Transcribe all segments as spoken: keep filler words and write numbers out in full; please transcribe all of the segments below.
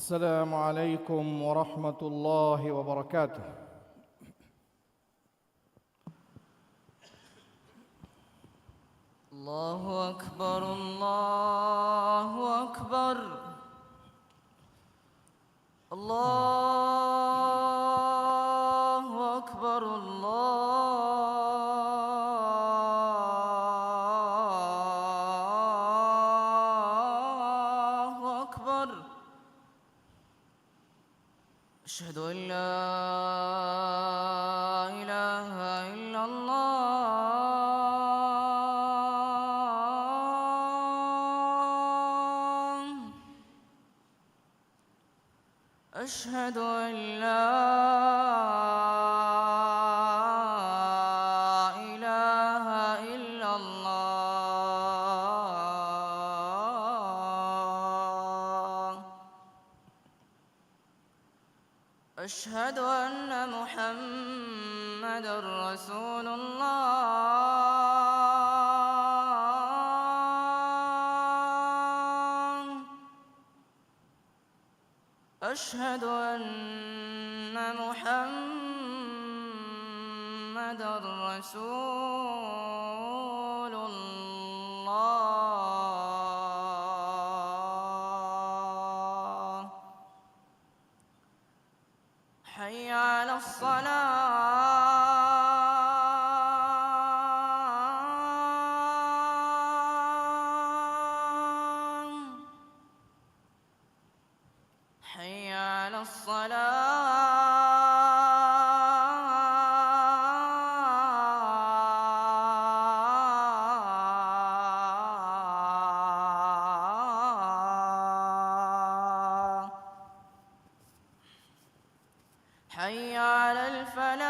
السلام عليكم ورحمة الله وبركاته. الله أكبر، الله أكبر، الله أكبر. أشهد أن لا إله إلا الله. أشهد أن لا إله إلا الله. أشهد أن محمدا رسول الله. أشهد أن محمدا رسول الله. حي على الصلاة. حي على الصلاة. حي على الفلاح.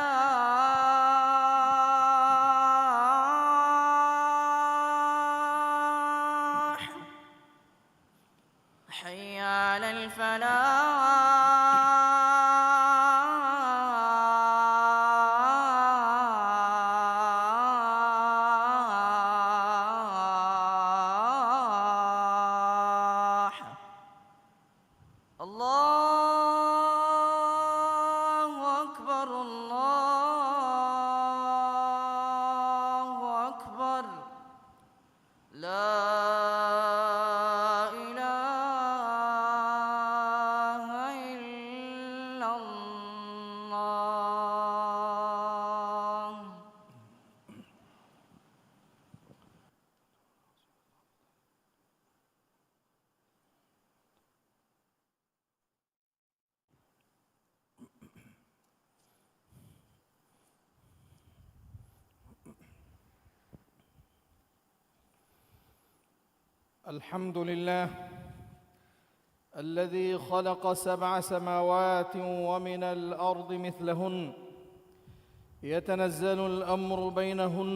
حي على الفلاح. الله أكبر، الله أكبر. لا إله إلا الله. الحمد لله الذي خلق سبع سماوات ومن الأرض مثلهن يتنزل الأمر بينهن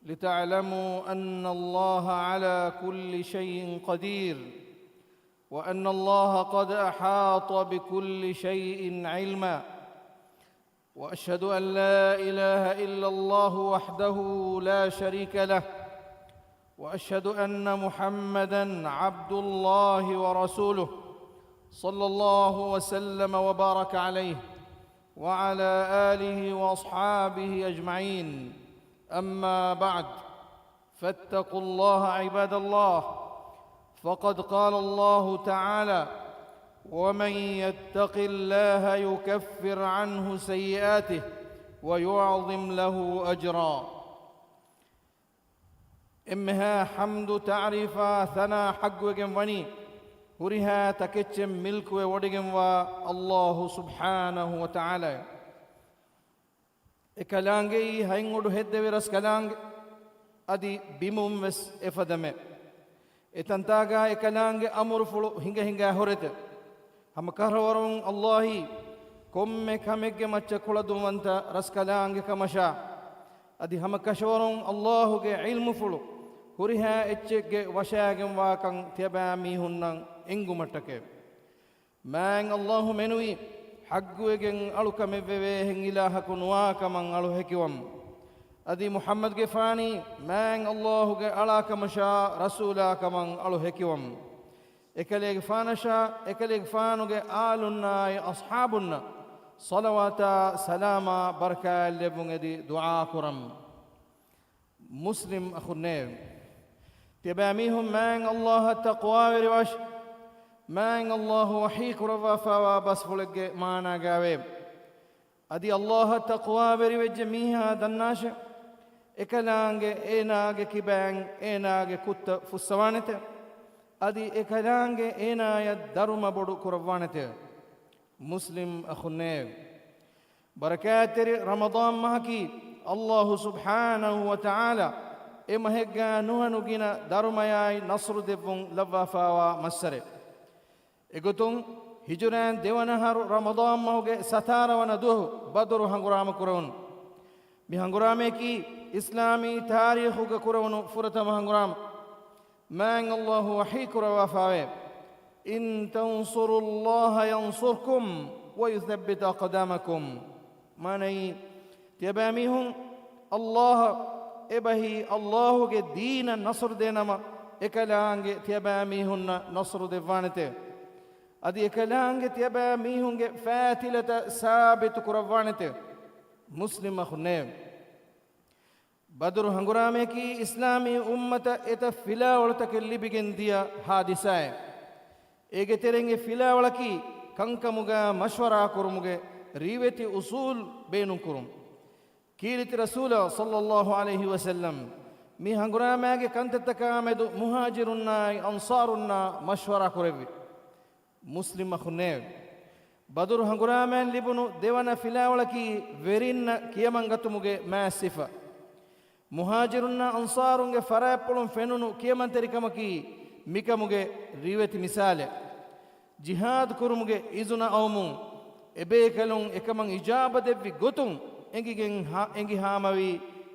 لتعلموا أن الله على كل شيء قدير وأن الله قد أحاط بكل شيء علما. وأشهد أن لا إله إلا الله وحده لا شريك له، وأشهد أن محمدا عبد الله ورسوله، صلى الله وسلم وبارك عليه وعلى آله وأصحابه أجمعين. أما بعد، فاتقوا الله عباد الله، فقد قال الله تعالى: ومن يتق الله يكفر عنه سيئاته ويعظم له أجرا. އެންމެހާ ޙަމްދު، ތަޢުރީފާ، ޘަނާ ޙައްޤުވެގެން ވަނީ ހުރިހާ ތަކެއްޗެއް މިލްކުވެ ވޮޑިގެންވާ ﷲ ސުބްޙާނަހޫ ވަތަޢާލާއަށް. އެކަލާނގެއީ ހަތް އުޑު ހެއްދެވި ރަސްކަލާނގެ، އަދި ބިމުން ވެސް އެފަދަ މެ. އެތަންތާގާ އެކަލާނގެ އަމުރުފުޅު ހިނގަ ހިނގާ ހުރެތެ. ހަމަ ކަށަވަރުން ﷲ އީ ކޮންމެ ކަމެއްގެ މައްޗަށް ކުޅަދުންވަންތަ ރަސްކަލާނގެ ކަމަށާ، އަދި ހަމަ ކަށަވަރުން ﷲ ގެ ޢިލްމުފުޅު ހުރިހާ އެއްޗެއްގެ ވަށާގެންވާކަން ތިޔަބައިމީހުންނަށް އެނގުމަށްޓަކައި. މާތް ﷲ މެނުވީ ޙައްޤުވެގެން އަޅުކަމެއް ވެވޭހެން އިލާހަކު ނުވާކަމަށް އަޅު ހެކިވަމުން. އަދި މުޙައްމަދުގެފާނީ މާތް ﷲ ގެ އަޅާކަމަށާ ރަސޫލާކަމަށް އަޅު ހެކިވަމުން. އެކަލޭގެފާނަށާ އެކަލޭގެފާނުގެ އާލުންނާއި އަޞްޙާބުންނަށް ޞަލަވާތާ ސަލާމާ ބަރަކާތް ލެއްވުން އެދި ދުޢާ ކުރަން. މުސްލިމް އަޚުންނޭވެ! ތިޔަބައިމީހުން މާތް ﷲ އަށް ތަޤްވާވެރިވާށި! މާތް ﷲ ވަޙީ ކުރައްވާފައިވާ ބަސްފުޅެއްގެ މާނާގައިވޭ. އަދި ﷲ އަށް ތަޤްވާވެރިވެއްޖެ މީހާ ދަންނާށެ! އެކަލާނގެ އޭނާގެ ކިބައިން އޭނާގެ ކުށްތައް ފުއްސަވާނެތެ. އަދި އެކަލާނގެ އޭނާޔަށް ދަރުމަ ބޮޑު ކުރައްވާނެތެ. މުސްލިމް އަޚުންނޭވެ! ބަރަކާތްތެރި ރަމަޟާން މަހަކީ ﷲ ސުބްޙާނަހޫ ވަތަޢާލާ އެ މަހެއްގަ ނުހަނު ގިނަ ދަރުމަޔާއި ނަޞްރު ދެއްވުން ލައްވާފައިވާ މައްސަރެއް. އެގޮތުން، ހިޖުރައިން ދެވަނަ އަހަރު ރަމަޟާން މަހުގެ ސަތާރަ ވަނަ ދުވަހު ބަދުރު ހަނގުރާމަ ކުރެވުނު. މި ހަނގުރާމަޔަކީ އިސްލާމީ ތާރީޚުގަ ކުރެވުނު ފުރަތަމަ ހަނގުރާމަ. މާތް ﷲ ވަޙީ ކުރައްވާފައިވޭ، "إن تنصروا الله ينصركم ويثبت أقدامكم." މާނައީ، ތިޔަބައިމީހުން ﷲ އަށް އެބަހީ ﷲ ގެ ދީނަށް ނަޞްރު ދޭނަމަ، އެކަލާނގެ ތިޔަބައިމީހުންނަށް ނަޞްރު ދެއްވާނެތެ. އަދި އެކަލާނގެ ތިޔަބައިމީހުންގެ ފައިތިލަތައް ސާބިތު ކުރައްވާނެތެ. މުސްލިމް އަޚުންނޭވެ! ބަދުރު ހަނގުރާމަޔަކީ އިސްލާމީ އުއްމަތަށް އެތައް ފިލާވަޅުތަކެއް ލިބިގެން ދިޔަ ހާދިސާއެއް. އޭގެ ތެރެއިން އެއް ފިލާވަޅަކީ ކަންކަމުގަ މަޝްވަރާ ކުރުމުގެ ރީވެތި އުޞޫލް ބޭނުންކުރުން. ކީރިތި ރަސޫލާ ޞައްލައްލާހު ޢަލައިހި ވަސައްލަމް މި ހަނގުރާމައިގެ ކަންތައްތަކާމެދު މުހާޖިރުންނާއި އަންޞާރުންނާ މަޝްވަރާ ކުރެއްވި. މުސްލިމް އަޚުންނޭވެ! ބަދުރު ހަނގުރާމައިން ލިބުނު ދެވަނަ ފިލާވަޅަކީ ވެރިންނަށް ކިޔަމަންގަތުމުގެ މާތް ސިފަ. މުހާޖިރުންނާ އަންޞާރުންގެ ފަރާތްޕުޅުން ފެނުނު ކިޔަމަންތެރިކަމަކީ މިކަމުގެ ރިވެތި މިސާލެއް. ޖިހާދު ކުރުމުގެ އިޒުނަ އައުމުން އެބޭކަލުން އެކަމަށް އިޖާބަ ދެއްވި ގޮތުން އެނގިގެން ހާ-، އެނގި ހާމަވީ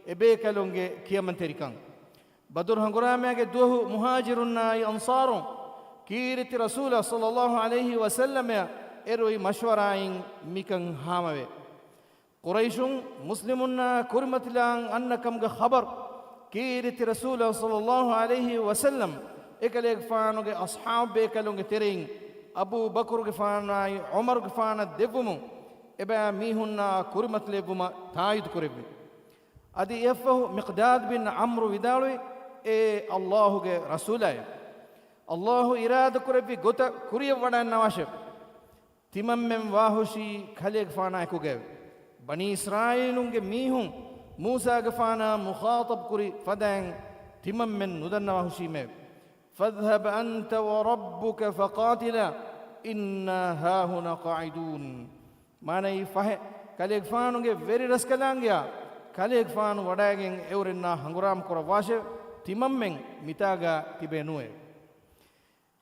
އެބޭކަލުންގެ ކިޔަމަންތެރިކަން. ބަދުރު ހަނގުރާމައިގެ ދުވަހު މުހާޖިރުންނާއި އަންޞާރުން ކީރިތި ރަސޫލާ ޞައްލައްލާހު ޢަލައިހި ވަސައްލަމައަށް އެރުވި މަޝްވަރާއިން މިކަން ހާމަވޭ. ޤުރައިޝުން މުސްލިމުންނާ ކުރިމަތިލާން އަންނަ ކަމުގެ ޚަބަރު ކީރިތި ރަސޫލާ ޞައްލައްލާހު ޢަލައިހި ވަސައްލަމް އެކަލޭގެފާނުގެ އަޞްޙާބު ބޭކަލުންގެ ތެރެއިން އަބޫ ބަކުރުގެފާނާއި ޢުމަރުގެފާނަށް ދެއްވުމުން އެބައިމީހުންނާ ކުރިމަތިލެއްވުމަށް ތާއީދު ކުރެއްވި. އަދި އެއަށްފަހު މިޤްދާދު ބިން ޢަމްރު ވިދާޅުވި، އޭ ﷲ ގެ ރަސޫލާއޭ! ﷲ އިރާދަ ކުރެއްވި ގޮތަށް ކުރިޔަށް ވަޑައިންނަވާށެވެ. ތިމަންމެން ވާހުށީ ކަލޭގެފާނާއެކުގައެވެ. ބަނީ އިސްރާއީލުންގެ މީހުން މޫސާގެފާނާ މުޚާޠަބު ކުރި ފަދައިން ތިމަންމެން ނުދަންނަވާހުށީމެވެ. فاذهب أنت وربك فقاتلا إنا هاهنا قاعدون. މާނައީ ފަހެ، ކަލޭގެފާނުގެ ވެރި ރަސްކަލާނގެއާ ކަލޭގެފާނު ވަޑައިގެން އެއުރެންނާ ހަނގުރާމަ ކުރައްވާށެވެ. ތިމަންމެން މިތާގަ ތިބޭނުއެވެ.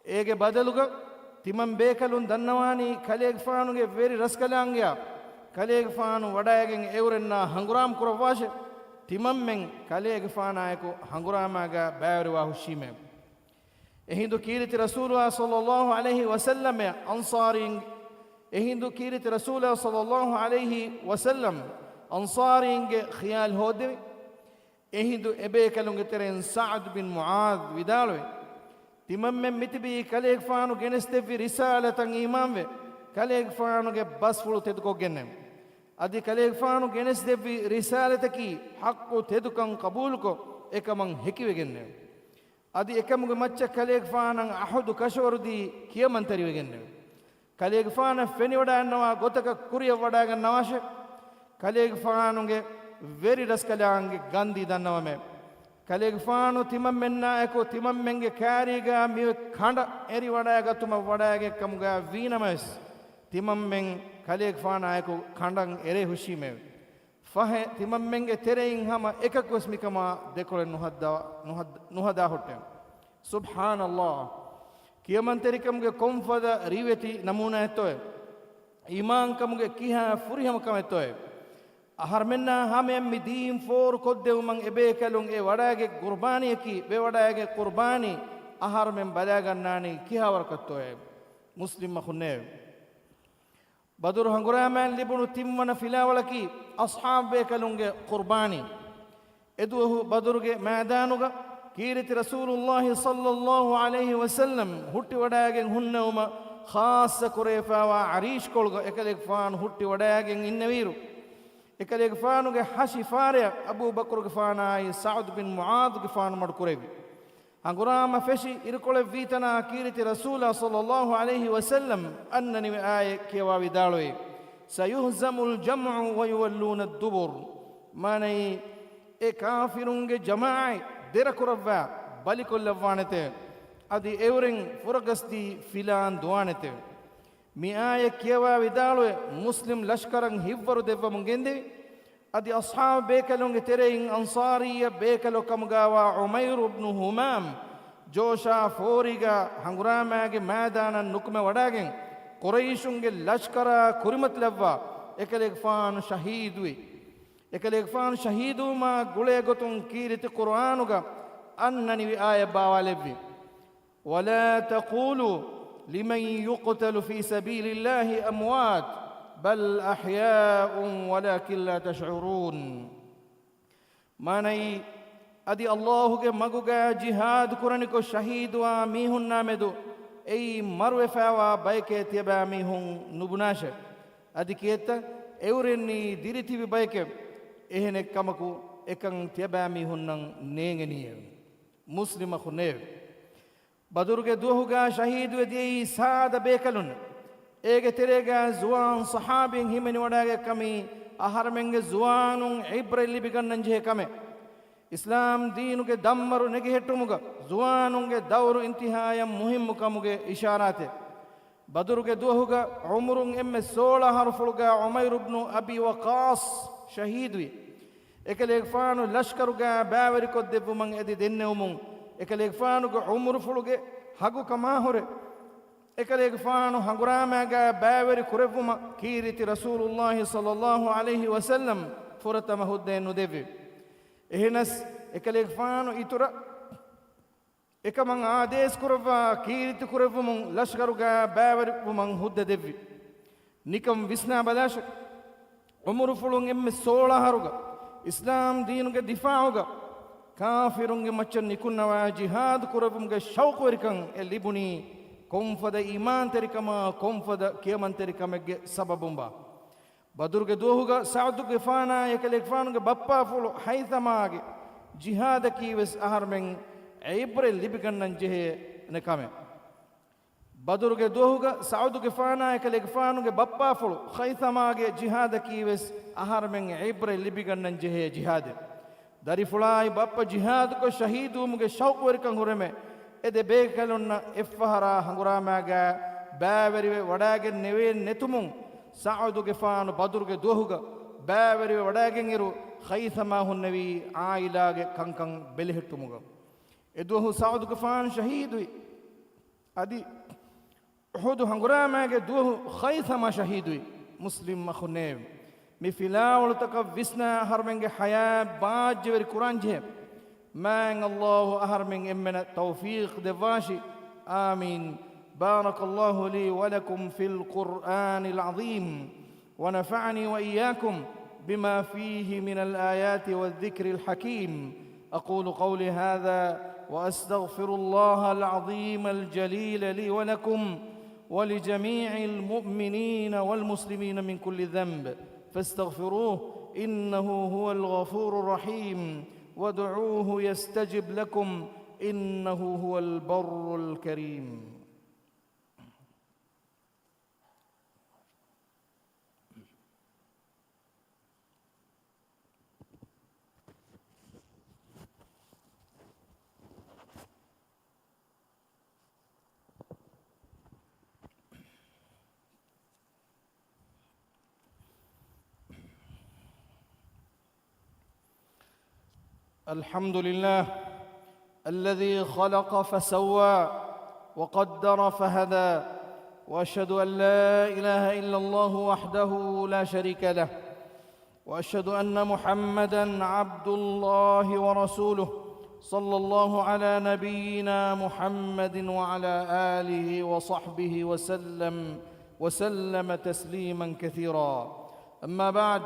އޭގެ ބަދަލުގަ ތިމަން ބޭކަލުން ދަންނަވާނީ ކަލޭގެފާނުގެ ވެރި ރަސްކަލާނގެއާ ކަލޭގެފާނު ވަޑައިގެން އެއުރެންނާ ހަނގުރާމަ ކުރައްވާށެވެ. ތިމަންމެން ކަލޭގެފާނާއެކު ހަނގުރާމައިގަ ބައިވެރިވާ ހުށީމެވެ. އެހިނދު ކީރިތި ރަސޫލާ ޞައްލައްލާހު ޢަލައިހި ވަސައްލަމަ އަންޞާރީން، އެހިނދު ކީރިތި ރަސޫލާ ޞައްލައްލާހު ޢަލައިހި ވަސައްލަމް އަންޞާރީންގެ ޚިޔާލު ހޯއްދެވި. އެހިނދު އެބޭކަލުންގެ ތެރެއިން ސަޢްދު ބިން މުޢާޛް ވިދާޅުވި، ތިމަންމެން މިތިބީ ކަލޭގެފާނު ގެނެސްދެއްވި ރިސާލަތަށް އީމާންވެ، ކަލޭގެފާނުގެ ބަސްފުޅު ތެދުކޮށްގެންނެވެ. އަދި ކަލޭގެފާނު ގެނެސްދެއްވި ރިސާލަތަކީ ޙައްޤު ތެދުކަން ޤަބޫލުކޮށް، އެކަމަށް ހެކިވެގެންނެވެ. އަދި އެކަމުގެ މައްޗަށް ކަލޭގެފާނަށް ޢަހުދު ކަށަވަރުދީ ކިޔަމަންތެރިވެގެންނެވެ. ކަލޭގެފާނަށް ފެނިވަޑައިންނަވާ ގޮތަކަށް ކުރިޔަށް ވަޑައިގަންނަވާށެވެ. ކަލޭގެފާނުގެ ވެރި ރަސްކަލާނގެ ގަންދީ ދަންނަވަމެވެ. ކަލޭގެފާނު ތިމަންމެންނާއެކު ތިމަންމެންގެ ކާރީގަ މިއޮތް ކަނޑަށް އެރިވަޑައިގަތުމަށް ވަޑައިގަތް ކަމުގަ ވީނަމަވެސް، ތިމަންމެން ކަލޭގެފާނާއެކު ކަނޑަށް އެރޭ ހުށީމެވެ. ފަހެ، ތިމަންމެންގެ ތެރެއިން ހަމަ އެކަކުވެސް މިކަމާ ދެކޮޅެއް ނުހައްދާ-، ނުހައްދ-، ނުހަދާ ހުއްޓެވެ. ސުބްޙާނައްލާހް! ކިޔަމަންތެރިކަމުގެ ކޮންފަދަ ރިވެތި ނަމޫނާއެއްތޯއެވެ! އީމާންކަމުގެ ކިހާ ފުރިހަމަ ކަމެއްތޯއެވެ! އަހަރުމެންނާ ހަމަޔަށް މި ދީން ފޯރުކޮށްދެވުމަށް އެބޭކަލުން އެ ވަޑައިގެ ޤުރްބާނީއަކީ، ވެވަޑައިގެ ޤުރްބާނީ އަހަރުމެން ބަލައިގަންނާނީ ކިހާވަރަކަށްތޯއެވެ! މުސްލިމް އަޚުންނޭވެ! ބަދުރު ހަނގުރާމައިން ލިބުނު ތިންވަނަ ފިލާވަޅަކީ އަޞްޙާބުބޭކަލުންގެ ޤުރްބާނީ. އެދުވަހު ބަދުރުގެ މައިދާނުގަ ކީރިތި ރަސޫލުﷲ ޞައްލަﷲ ޢަލައިހި ވަސައްލަމް ހުއްޓިވަޑައިގެން ހުންނެވުމަށް ޚާއްޞަ ކުރެވިފައިވާ ޢަރީޝްކޮޅުގަ އެކަލޭގެފާނު ހުއްޓިވަޑައިގެން އިންނެވިއިރު، އެކަލޭގެފާނުގެ ހަށި ފާރެއަށް އަބޫބަކުރުގެފާނާއި ސަޢުދު ބިން މުޢާޛުގެފާނު މަޑުކުރެއްވި. ހަނގުރާމަ ފެށި އިރުކޮޅެއްވީތަނާ ކީރިތި ރަސޫލާ ޞައްލަﷲ ޢަލައިހި ވަސައްލަމް އަންނަނިވި އާޔަތް ކިޔަވާ ވިދާޅުވި، سيهزم الجمع ويولون الدبر. މާނައީ، އެ ކާފިރުންގެ ޖަމާޢަތް ދެރަކުރައްވާ ބަލިކޮށްލައްވާނެތެވެ. އަދި އެއުރެން ފުރަގަސްދީ ފިލާން ދުވާނެތެވެ. މި އާޔަތް ކިޔަވާ ވިދާޅުވެ، މުސްލިމް ލަޝްކަރަށް ހިއްވަރު ދެއްވަމުން ގެންދެވި. އަދި އަޞްޙާބު ބޭކަލުންގެ ތެރެއިން އަންޞާރީއްޔަ ބޭކަލަކު ކަމުގާވާ ޢުމައިރު ބްނު ހުމާމް ޖޯޝާ ފޯރީގަ ހަނގުރާމައިގެ މައިދާނަށް ނުކުމެވަޑައިގެން، ޤުރައިޝުންގެ ލަޝްކަރާ ކުރިމަތިލައްވާ އެކަލޭގެފާނު ޝަހީދުވި. އެކަލޭގެފާނު ޝަހީދުވުމާ ގުޅޭގޮތުން ކީރިތި ޤުރުއާނުގަ އަންނަނިވި އާޔަތް ބާވާލެއްވި. ولا تقولوا لمن يقتل في سبيل الله أموات بل أحياء ولكن لا تشعرون. މާނައީ، އަދި ﷲ ގެ މަގުގަ ޖިހާދު ކުރަނިކޮށް ޝަހީދުވާ މީހުންނާމެދު އެއީ މަރުވެފައިވާ ބަޔެކޭ ތިޔަބައިމީހުން ނުބުނާށެވެ. އަދި ކިއެއްތަ؟ އެއުރެންނީ ދިރިތިބި ބަޔެކެވެ. އެހެނެއްކަމަކު، އެކަން ތިޔަބައިމީހުންނަށް ނޭނގެނީއެވެ. މުސްލިމަކު ނޭވެ. ބަދުރުގެ ދުވަހުގަ ޝަހީދުވެ ދިޔައީ ސާދަ ބޭކަލުން. އޭގެ ތެރޭގަ ޒުވާން ޞަޙާބީން ހިމެނިވަޑައިގަތް ކަމީ އަހަރެމެންގެ ޒުވާނުން ޢިބްރަތް ލިބިގަންނަންޖެހޭ ކަމެއް. އިސްލާމް ދީނުގެ ދަންވަރު ނެގިހެއްޓުމުގަ ޒުވާނުންގެ ދައުރު އިންތިހާޔަށް މުހިއްމު ކަމުގެ އިޝާރާތެއް. ބަދުރުގެ ދުވަހުގަ ޢުމުރުން އެންމެ ސޯޅަ އަހަރުފުޅުގަ ޢުމައިރު ބްނު އަބީ ވައްޤާޞް ޝަހީދުވި. އެކަލޭގެފާނު ލަޝްކަރުގަ ބައިވެރިކޮށްދެއްވުމަށް އެދި ދެންނެވުމުން، އެކަލޭގެފާނުގެ ޢުމުރުފުޅުގެ ހަގުކަމާހުރެ، އެކަލޭގެފާނު ހަނގުރާމައިގަ ބައިވެރި ކުރެއްވުމަށް ކީރިތި ރަސޫލުﷲ ޞައްލަﷲ ޢަލައިހި ވަސައްލަމް ފުރަތަމަ ހުއްދައެއް ނުދެއްވި. އެހެނަސް، އެކަލޭގެފާނު އިތުރަށް އެކަމަށް އާދޭސް ކުރައްވާ ކީރިތި ކުރެއްވުމުން ލަޝްކަރުގަ ބައިވެރިވުމަށް ހުއްދަ ދެއްވި. ނިކަން ވިސްނާ ބަލާށެވެ. ޢުމުރުފުޅުން އެންމެ ސޯޅަ އަހަރުގަ އިސްލާމް ދީނުގެ ދިފާޢުގަ ކާފިރުންގެ މައްޗަށް ނިކުންނަވާ ޖިހާދު ކުރެއްވުމުގެ ޝައުޤުވެރިކަން އެ ލިބުނީ ކޮންފަދަ އީމާންތެރިކަމާ ކޮންފަދަ ކިޔަމަންތެރިކަމެއްގެ ސަބަބުންބާ؟ ބަދުރުގެ ދުވަހުގަ ސަޢުދުގެފާނާ އެކަލޭގެފާނުގެ ބައްޕާފުޅު ޚައިޘަމާގެ ޖިހާދަކީވެސް އަހަރުމެން ޢިބްރަތް ލިބިގަންނަން ޖެހޭނެ ކަމެއް. ބަދުރުގެ ދުވަހުގަ ސަޢުދުގެފާނާ އެކަލޭގެފާނުގެ ބައްޕާފުޅު ޚައިޘަމާގެ ޖިހާދަކީވެސް އަހަރުމެން ޢިބްރަތް ލިބިގަންނަން ޖެހޭ ޖިހާދެއް. ދަރިފުޅާއި ބައްޕަ ޖިހާދުކޮށް ޝަހީދުވުމުގެ ޝައުޤުވެރިކަން ހުރެމެ، އެ ދެ ބޭކަލުންނަށް އެއްފަހަރާ ހަނގުރާމައިގަ ބައިވެރިވެ ވަޑައިގެން ނެވޭން ނެތުމުން، ސަޢުދުގެފާނު ބަދުރުގެ ދުވަހުގަ ބައިވެރިވެ ވަޑައިގެންއިރު، ޚައިޘަމާ ހުންނެވީ ޢާއިލާގެ ކަންކަން ބެލެހެއްޓުމުގަ. އެ ދުވަހު ސަޢުދުގެފާނު ޝަހީދުވި. އަދި އުޙުދު ހަނގުރާމައިގެ ދުވަހު ޚައިޘަމާ ޝަހީދުވި މުސްލިމް އަޚުންނޭވެ. މި ފިލާވަޅުތަކަށް ވިސްނާ އަހަރުމެންގެ ޙަޔާތް ބާއްޖަވެރި ކުރާންޖެހޭ. މާތް ﷲ އަހަރުމެން އެންމެނަށް ތައުފީޤް ދެއްވާށި. آمين. بارك الله لي ولكم في القرآن العظيم. ونفعني وإياكم بما فيه من الآيات والذكر الحكيم. أقول قولي هذا وأستغفر الله العظيم الجليل لي ولكم ولجميع المؤمنين والمسلمين من كل ذنب فاستغفروه إنه هو الغفور الرحيم وادعوه يستجب لكم إنه هو البر الكريم. الحمد لله الذي خلق فسوى وقدر فهدى، وأشهد أن لا إله إلا الله وحده لا شريك له، وأشهد أن محمدا عبد الله ورسوله، صلى الله على نبينا محمد وعلى آله وصحبه وسلم، وسلم تسليما كثيرا. أما بعد،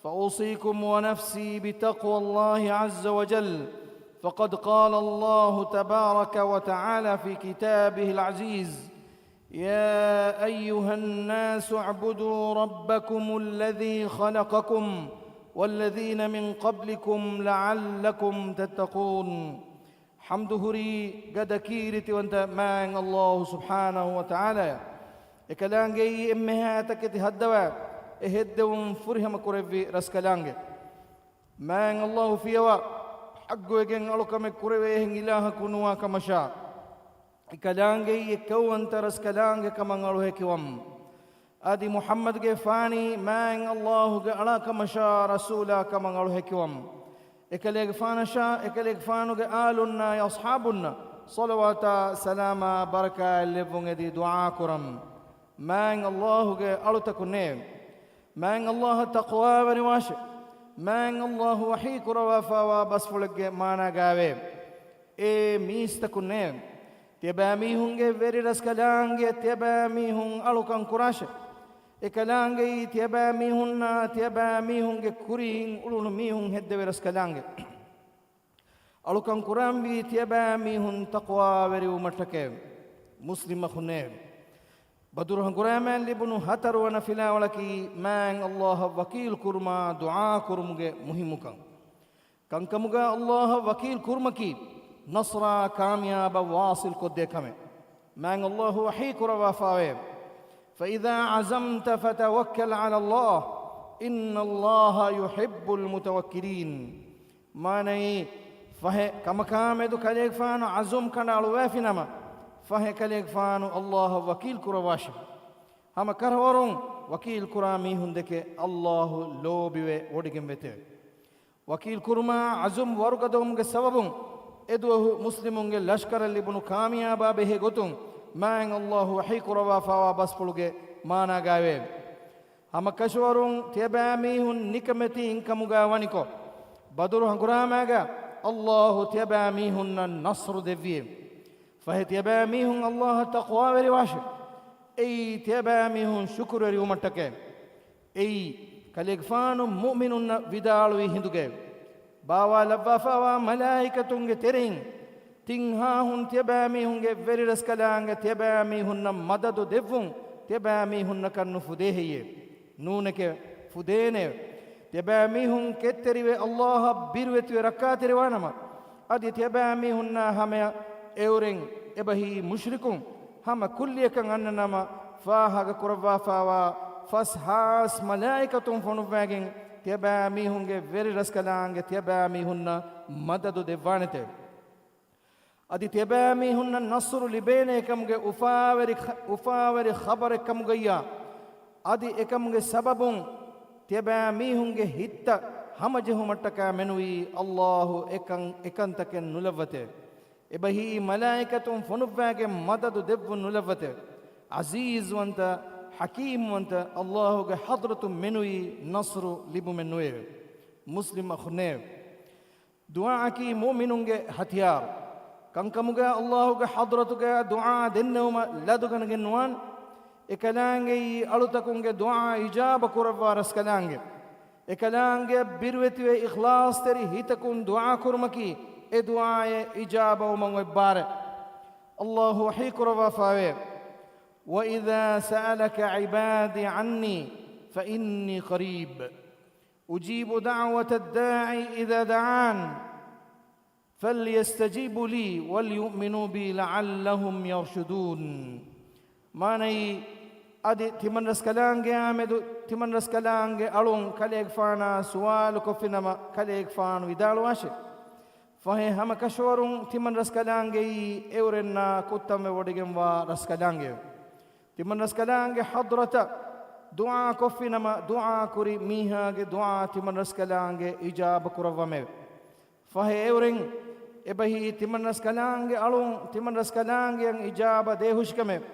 فأوصيكم ونفسي بتقوى الله عز وجل، فقد قال الله تبارك وتعالى في كتابه العزيز: يا أيها الناس اعبدوا ربكم الذي خلقكم والذين من قبلكم لعلكم تتقون. ޙަމްދު ހުރީ ގަދަ ކީރިތިވަންތަ މާތް ﷲ ސުބްޙާނަހޫ ވަތަޢާލާއަށް. އެކަލާނގެއީ އެންމެހާ ތަކެތި ހައްދަވާ، އެ ހެއްދެވުން ފުރިހަމަ ކުރެއްވި ރަސްކަލާނގެ. މާތް ﷲ ފިޔަވާ، ޙައްޤުވެގެން އަޅުކަމެއް ކުރެވޭހެން އިލާހަކު ނުވާ ކަމަށާ، އެކަލާނގެއީ އެއްކައުވަންތަ ރަސްކަލާނގެ ކަމަށް އަޅު ހެކިވަމުން. އަދި މުޙައްމަދުގެފާނީ މާތް ﷲގެ އަޅާ ކަމަށާ، ރަސޫލާ ކަމަށް އަޅު ހެކިވަމުން. އެކަލޭގެފާނަށާ، އެކަލޭގެފާނުގެ އާލުންނާއި އަޞްޙާބުންނަށް ޞަލަވާތާ ސަލާމާ ބަރަކާތްލެއްވުން އެދި ދުޢާ ކުރަމް. މާތް ﷲގެ އަޅުތަކުންނޭވެ! މާތް ﷲއަށް ތަޤްވާވެރިވާށެ! މާތް ﷲ ވަޙީ ކުރައްވާފާވާ ބަސްފުޅެއްގެ މާނާގާވޭ! އޭ މީސްތަކުންނޭވެ! ތިޔަބައިމީހުންގެ ވެރިރަސްކަލާނގެ ތިޔަބައިމީހުން އަޅުކަން ކުރާށެ! އެކަލާނގެއީ ތިޔަބައިމީހުންނާ ތިޔަބައިމީހުންގެ ކުރިން އުޅުނު މީހުން ހެއްދެވި ރަސްކަލާނގެ. އަޅުކަން ކުރާންވީ ތިޔަބައިމީހުން ތަޤްވާވެރިވުމަށްޓަކައެވެ. މުސްލިމް އަޚުންނޭވެ! ބަދުރު ހަނގުރާމައިން ލިބުނު ހަތަރުވަނަ ފިލާވަޅަކީ މާތް ﷲއަށް ވަކީލު ކުރުމާ ދުޢާ ކުރުމުގެ މުހިއްމުކަން. ކަންކަމުގަ ﷲއަށް ވަކީލު ކުރުމަކީ ނަޞްރާ ކާމިޔާބަށް ވާޞިލް ކޮށްދޭ ކަމެއް. މާތް ﷲ ވަޙީ ކުރައްވާފާވޭ: فإذا عزمت فتوكل على الله إن الله يحب المتوكلين. މާނައީ، ފަހެ ކަމަކާމެދު ކަލޭގެފާނު ޢަޒުމް ކަނޑައަޅުވާފިނަމަ، ފަހެ ކަލޭގެފާނު ﷲއަށް ވަކީލް ކުރައްވާށެ. ހަމަ ކަށަވަރުން ވަކީލް ކުރާ މީހުންދެކެ ﷲ ލޯބިވެ ވޮޑިގެން ވެތެވެ. ވަކީލް ކުރުމާ ޢަޒުމް ވަރުގަދަވުމުގެ ސަބަބުން އެދުވަހު މުސްލިމުންގެ ލަޝްކަރަށް ލިބުނު ކާމިޔާބާ ބެހޭ ގޮތުން މާތް ﷲ ވަޙީ ކުރައްވާފާވާ ބަސްފުޅުގެ މާނާގާވޭ. ހަމަ ކަށަވަރުން ތިޔަބައިމީހުން ނިކަމެތީން ކަމުގާ ވަނިކޮށް، ބަދުރު ހަނގުރާމާގާ ﷲ ތިޔަބައިމީހުންނަށް ނަޞްރު ދެއްވިއެވެ. ފަހެ ތިޔަބައިމީހުން ﷲއަށް ތަޤްވާވެރިވާށެ. އެއީ ތިޔަބައިމީހުން ޝުކުރުވެރިވުމަށްޓަކައެވެ. އެއީ، ކަލޭގެފާނު މުއުމިނުންނަށް ވިދާޅުވި ހިނދުގައެވެ. ބާވާލައްވާފާވާ މަލާއިކަތުންގެ ތެރެއިން ތިން ހާހުން ތިޔަބައިމީހުންގެ ވެރިރަސްކަލާނގެ ތިޔަބައިމީހުންނަށް މަދަދު ދެއްވުން ތިޔަބައިމީހުންނަކަށް ނުފުދޭ ހެއްޔޭ؟ ނޫނެކެ، ފުދޭނެއެވެ. ތިޔަބައިމީހުން ކެތްތެރިވެ ﷲއަށް ބިރުވެތިވެ ރައްކާތެރިވާނަމަ، އަދި ތިޔަބައިމީހުންނާ ހަމަޔަށް އެއުރެން އެބަހީ މުޝްރިކުން ހަމަ ކުއްލިއަކަށް އަންނަނަމަ، ފާހަގަ ކުރައްވާފާވާ ފަސް ހާސް މަލާއިކަތުން ފޮނުއްވައިގެން ތިޔަބައިމީހުންގެ ވެރިރަސްކަލާނގެ ތިޔަބައިމީހުންނަށް މަދަދު ދެއްވާނެތެވެ. އަދި ތިޔަބައިމީހުންނަށް ނަޞްރު ލިބޭނެ އެކަމުގެ އުފާވެރި، އުފާވެރި ޚަބަރެއްކަމުގައްޔާ، އަދި އެކަމުގެ ސަބަބުން ތިޔަބައިމީހުންގެ ހިތްތައް ހަމަޖެހުމަށްޓަކާ މެނުވީ ﷲ އެކަން، އެކަންތަކެއް ނުލައްވަތެވެ. އެބަހީ މަލާއިކަތުން ފޮނުއްވާގެން މަދަދު ދެއްވުން ނުލައްވަތެވެ. ޢަޒީޒުވަންތަ، ޙަކީމްވަންތަ ﷲގެ ޙަޟްރަތުން މެނުވީ ނަޞްރު ލިބުމެއް ނުވެއެވެ. މުސްލިމް އަޚުންނޭވެ! ދުޢާއަކީ މުއުމިނުންގެ ހަތިޔާރު. ކަންކަމުގަ ﷲގެ ޙަޟްރަތުގަ ދުޢާ ދެންނެވުމަށް ލަދުގަނެގެން ނުވާން. އެކަލާނގެއީ އަޅުތަކުންގެ ދުޢާ އިޖާބަ ކުރައްވާ ރަސްކަލާނގެ. އެކަލާނގެ ބިރުވެތިވެ އިޚްލާޞްތެރި ހިތަކުން ދުޢާ ކުރުމަކީ އެ ދުޢާއެއް އިޖާބަވުމަށް އޮތް ބާރެއް. ﷲ ވަޙީ ކުރައްވާފާވޭ: وإذا سألك عبادي عني فإني قريب أجيب دعوة الداع إذا دعان فليستجيبوا لي وليؤمنوا بي لعلهم يرشدون. މާނައީ، އަދި ތިމަންރަސްކަލާނގެއާމެދު ތިމަންރަސްކަލާނގެ އަޅުން ކަލޭގެފާނާ ސުވާލުކޮށްފިނަމަ، ކަލޭގެފާނު ވިދާޅުވާށެ. ފަހެ ހަމަ ކަށަވަރުން ތިމަންރަސްކަލާނގެއީ އެއުރެންނާ ކުއްތަންވެވޮޑިގެންވާ ރަސްކަލާނގެއެވެ. ތިމަންރަސްކަލާނގެ ޙަޟްރަތަށް ދުޢާ ކޮށްފިނަމަ، ދުޢާ ކުރި މީހާގެ ދުޢާ ތިމަންރަސްކަލާނގެ އިޖާބަ ކުރައްވަމެވެ. ފަހެ އެއުރެން އެބަހީ ތިމަންރަސްކަލާނގެ އަޅުން ތިމަންރަސްކަލާނގެއަށް އިޖާބަ ދޭހުށިކަމެވެ.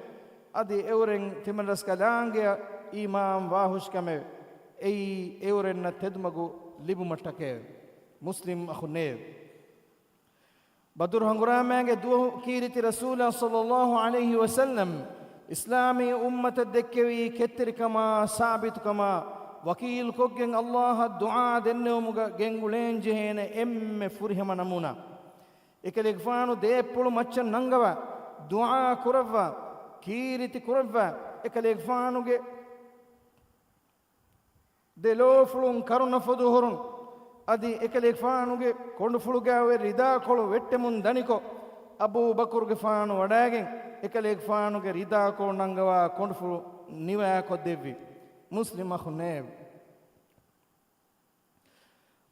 އަދި އެއުރެން ތިމަންރަސްކަލާނގެއަށް އީމާން ވާހުށިކަމެވެ. އެއީ އެއުރެންނަށް ތެދުމަގު ލިބުމަށްޓަކައެވެ. މުސްލިމް އަޚުންނޭވެ! ބަދުރު ހަނގުރާމައިގެ ދުވަހު ކީރިތި ރަސޫލާ ޞައްލައްލާހު ޢަލައިހި ވަސައްލަމް އިސްލާމީ އުއްމަތަށް ދެއްކެވީ ކެތްތެރިކަމާ، ސާބިތުކަމާ، ވަކީލުކޮށްގެން ﷲއަށް ދުޢާ ދެންނެވުމުގަ ގެންގުޅޭންޖެހޭނެ އެންމެ ފުރިހަމަ ނަމޫނާ. އެކަލޭގެފާނު ދޭއްޕުޅު މައްޗަށް ނަންގަވާ، ދުޢާ ކުރައްވާ، ކީރިތި ކުރައްވާ، އެކަލޭގެފާނުގެ ދެލޯފުޅުން ކަރުނަ ފޮދު ހުރުން. އަދި އެކަލޭގެފާނުގެ ކޮނޑުފުޅުގައި އޮތް ރިދާކޮޅު ވެއްޓެމުން ދަނިކޮށް، އަބޫބަކުރުގެފާނު ވަޑައިގެން އެކަލޭގެފާނުގެ ރިދާކޮޅު ނަންގަވާ ކޮނޑުފުޅު ނިވާކޮށްދެއްވި. މުސްލިމް އަޚުންނޭވެ!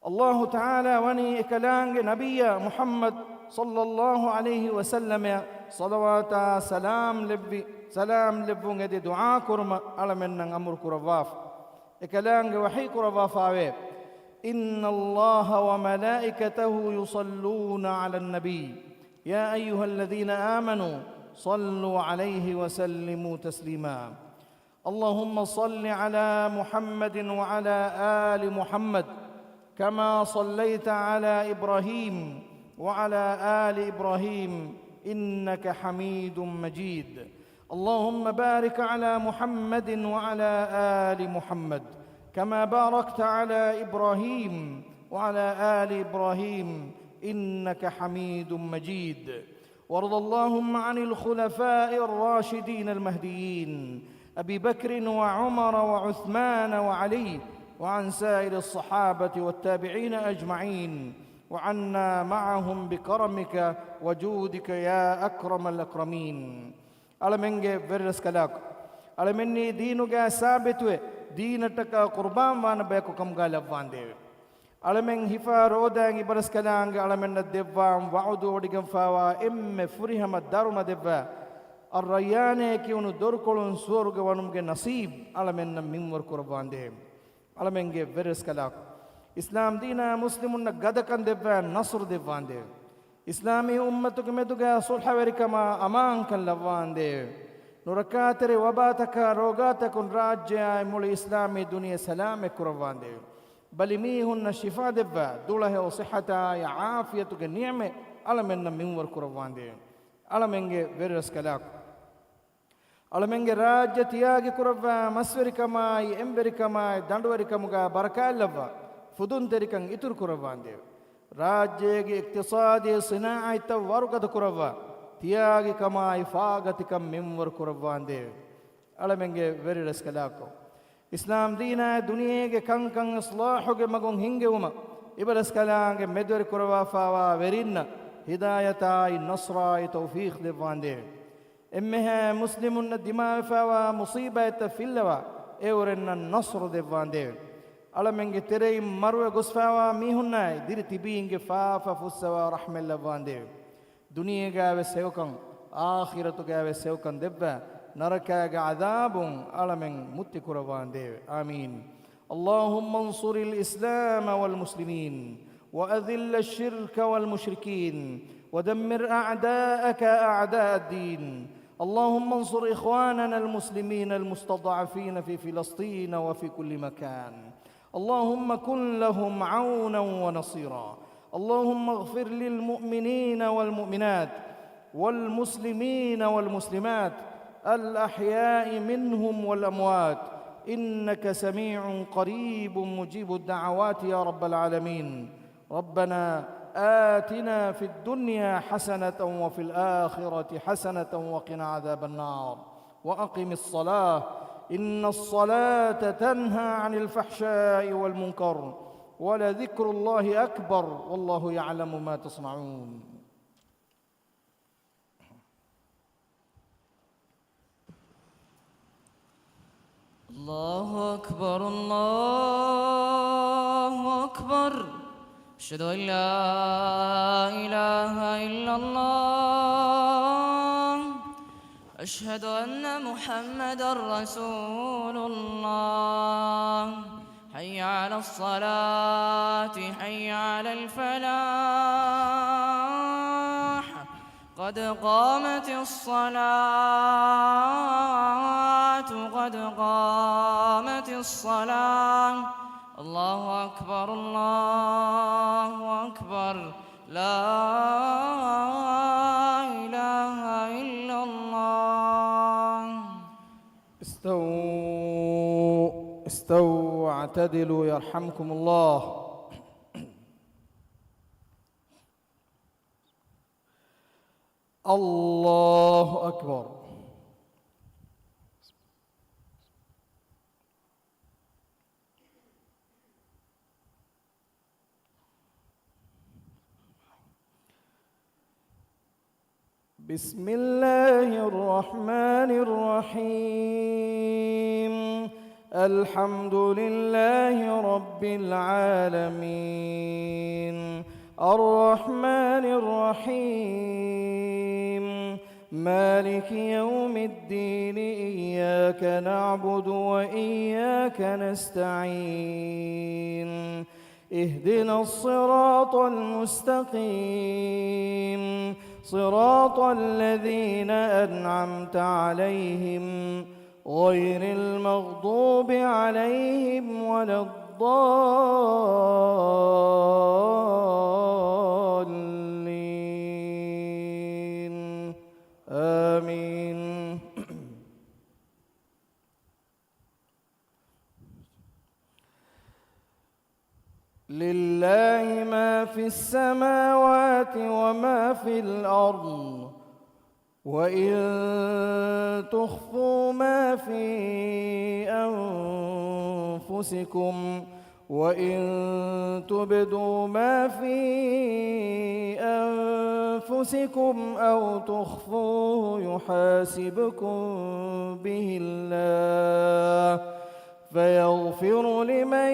ﷲ ތަޢާލާ ވަނީ އެކަލާނގެ ނަބިއްޔާ މުޙައްމަދު ޞައްލައްލާހު ޢަލައިހި ވަސައްލަމައަށް ޞަލަވާތާ ސަލާމް ލެއްވި، ސަލާމް ލެއްވުން އެދި ދުޢާ ކުރުމަށް އަޅަމެންނަށް އަމުރު ކުރައްވާފަ. އެކަލާނގެ ވަޙީ ކުރައްވާފާވޭ، إن الله وملائكته يصلون على النبي يا أيها الذين آمنوا صلوا عليه وسلموا تسليما. اللهم صل على محمد وعلى آل محمد كما صليت على إبراهيم وعلى آل إبراهيم إنك حميد مجيد. اللهم بارك على محمد وعلى آل محمد كما باركت على إبراهيم وعلى آل إبراهيم إنك حميد مجيد. وارض اللهم عن الخلفاء الراشدين المهديين أبي بكر وعمر وعثمان وعلي وعن سائر الصحابة والتابعين أجمعين وعنا معهم بكرمك وجودك يا أكرم الأكرمين. އަޅަމެންގެ ވެރިރަސްކަލާކޮ، އަޅަމެންނީ ދީނުގައި ސާބިތުވެ، ދީނަށްޓަކާ ޤުރުބާން ވާނެ ބަޔަކު ކަމުގައި ލައްވާނދޭވެ! އަޅަމެން ހިފާ ރޯދައިން އިބަރަސްކަލާނގެ އަޅަމެންނަށް ދެއްވާން ވަޢުދު ވޮޑިގެންފާވާ އެންމެ ފުރިހަމަ ދަރުމަ ދެއްވާ، އައްރައްޔާނޭ ކިޔުނު ދޮރުކޮޅުން ސުވަރުގެ ވަނުމުގެ ނަސީބު އަޅަމެންނަށް މިންވަރު ކުރައްވާނދޭވެ! އަޅަމެންގެ ވެރިރަސްކަލާކޮ، އިސްލާމް ދީނާ މުސްލިމުންނަށް ގަދަކަން ދެއްވާ ނަޞްރު ދެއްވާނދޭވެ! އިސްލާމީ އުއްމަތުގެ މެދުގައި ޞުލްޙަވެރިކަމާ އަމާންކަން ލައްވާނދޭވެ! ނުރައްކާތެރި ވަބާތަކާ ރޯގާތަކުން ރާއްޖެއާއި މުޅި އިސްލާމީ ދުނިޔެ ސަލާމަތް ކުރައްވާނދޭވެ! ބަލިމީހުންނަށް ޝިފާ ދެއްވާ، ދުޅަހެޔޮ ޞިއްޙަތާއި ޢާފިޔަތުގެ ނިޢުމަތް އަޅަމެންނަށް މިންވަރު ކުރައްވާނދޭވެ! އަޅަމެންގެ ވެރިރަސްކަލާކޮ، އަޅަމެންގެ ރާއްޖެ ތިޔާގި ކުރައްވާ މަސްވެރިކަމާއި، އެންވެރިކަމާއި، ދަނޑުވެރިކަމުގަ ބަރަކާތްލައްވާ، ފުދުންތެރިކަން އިތުރު ކުރައްވާނދޭވެ! ރާއްޖޭގެ އިޤްތިޞާދީ ޞިނާޢަތްތައް ވަރުގަދަ ކުރައްވާ، ތިޔާގިކަމާއި ފާގަތިކަން މިންވަރު ކުރައްވާނދޭވެ! އަޅަމެންގެ ވެރިރަސްކަލާކޮ، އިސްލާމް ދީނާއި ދުނިޔޭގެ ކަންކަން އިޞްލާޙުގެ މަގުން ހިންގެވުމަށް އިބަރަސްކަލާނގެ މެދުވެރި ކުރައްވާފާވާ ވެރިންނަށް ހިދާޔަތާއި ނަޞްރާއި ތައުފީޤް ދެއްވާނދޭވެ! އެންމެހާ މުސްލިމުންނަށް ދިމާވެފާވާ މުޞީބާތްތައް ފިއްލަވާ، އެއުރެންނަށް ނަޞްރު ދެއްވާނދޭވެ! އަޅަމެންގެ ތެރެއިން މަރުވެ ގޮސްފާވާ މީހުންނާއި ދިރި ތިބީންގެ ފާފަ ފުއްސަވާ ރަޙްމަތްލައްވާނދޭވެ! ދުނިޔޭގައިވެސް ހެޔޮކަން، އާޚިރަތުގައިވެސް ހެޔޮކަން ދެއްވާ، ނަރަކާގެ ޢަޛާބުން އަޅަމެން މުއްތި ކުރައްވާނދޭވެ! އާމީން. اللهم انصر الإسلام والمسلمين، وأذل الشرك والمشركين، ودمر أعداءك أعداء الدين. اللهم انصر إخواننا المسلمين المستضعفين في فلسطين وفي كل مكان. اللهم كن لهم عونا ونصيرا. اللهم اغفر للمؤمنين والمؤمنات والمسلمين والمسلمات الأحياء منهم والأموات، إنك سميع قريب مجيب الدعوات يا رب العالمين. ربنا آتنا في الدنيا حسنة وفي الآخرة حسنة وقنا عذاب النار. وأقم الصلاة إن الصلاة تنهى عن الفحشاء والمنكر ولذكر الله أكبر والله يعلم ما تصنعون. الله أكبر، الله أكبر. أشهد أن لا إله إلا الله. أشهد أن محمدا رسول الله. حي على الصلاة، حي على الفلاح. قد قامت الصلاة، قد قامت الصلاة. الله أكبر، الله أكبر. لا إله إلا الله. استووا، استووا واعتدلوا يرحمكم الله. الله أكبر. بسم الله الرحمن الرحيم. الحمد لله رب العالمين. الرحمن الرحيم. مالك يوم الدين. إياك نعبد وإياك نستعين. اهدنا الصراط المستقيم. صراط الذين أنعمت عليهم غير المغضوب عليهم ولا الضالين. آمين. لله ما في السماوات وما في الأرض، وإن تخفوا ما في أنفسكم، وإن تبدوا ما في أنفسكم أو تخفوه يحاسبكم به الله، فيغفر لمن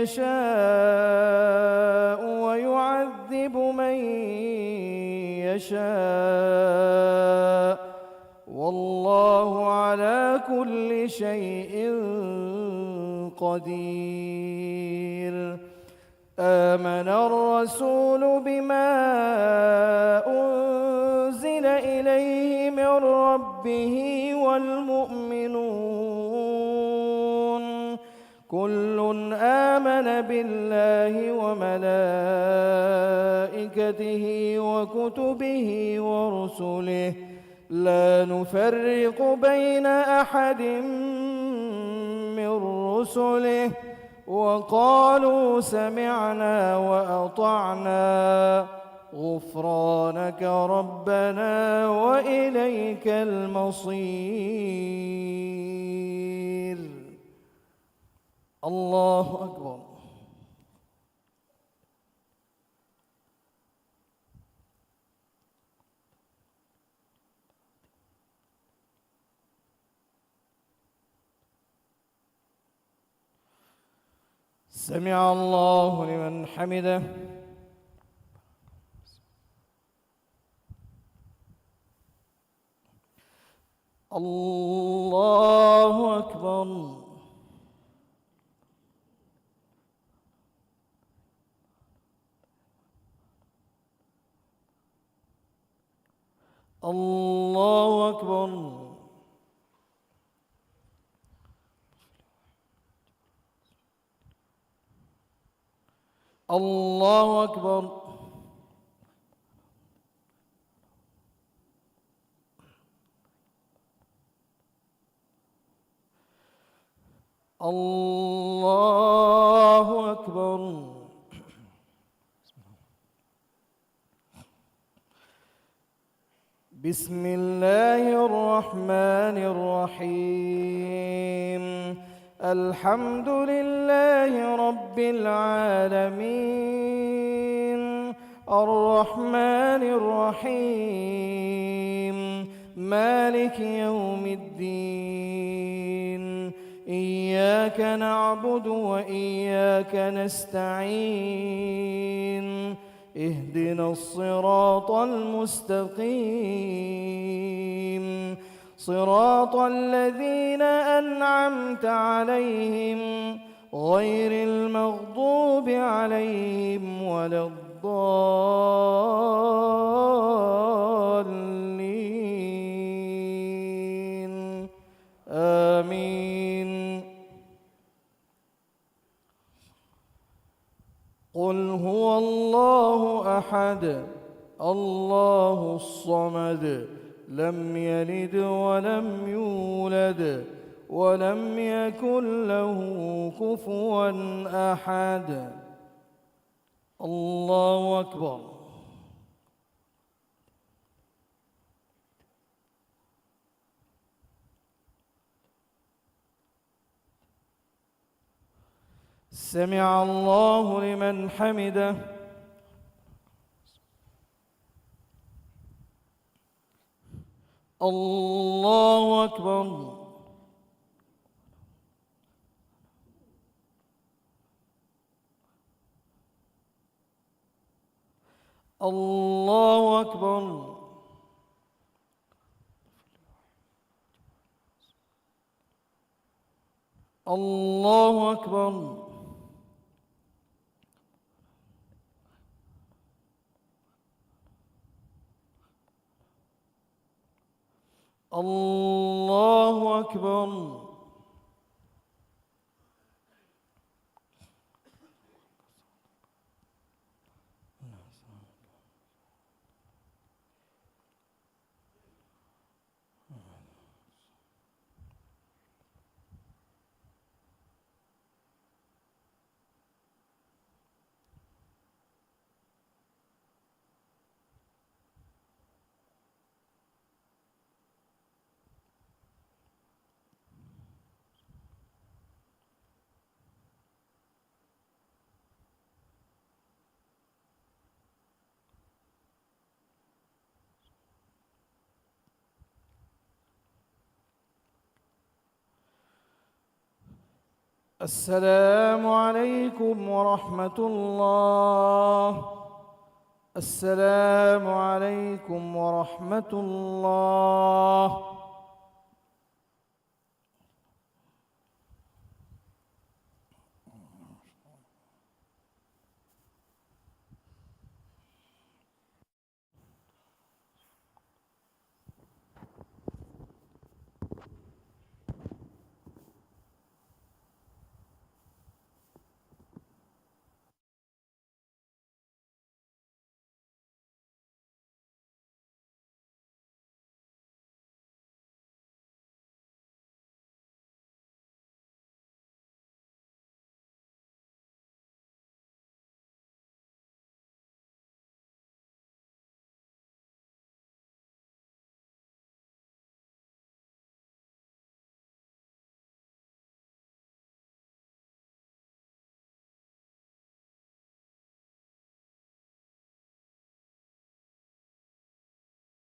يشاء ويعذب من يشاء، والله على كل شيء قدير. آمن الرسول بما أنزل إليه من ربه والمؤمنون، كل آمن بالله وملائكته وكتبه ورسله، لا نفرق بين أحد من رسله، وقالوا سمعنا وأطعنا، غفرانك ربنا وإليك المصير. الله أكبر. سمع الله لمن حمده. الله أكبر. الله أكبر. الله أكبر. الله أكبر. بسم الله الرحمن الرحيم. الحمد لله رب العالمين. الرحمن الرحيم. مالك يوم الدين. إياك نعبد وإياك نستعين. اهدنا الصراط المستقيم. صراط الذين أنعمت عليهم غير المغضوب عليهم ولا الضالين. آمين. قل هو الله أحد، الله الصمد، لم يلد ولم يولد، ولم يكن له كفوا أحد. الله أكبر. سمع الله لمن حمده. الله أكبر. الله أكبر. الله أكبر. الله أكبر. السلام عليكم ورحمة الله. السلام عليكم ورحمة الله.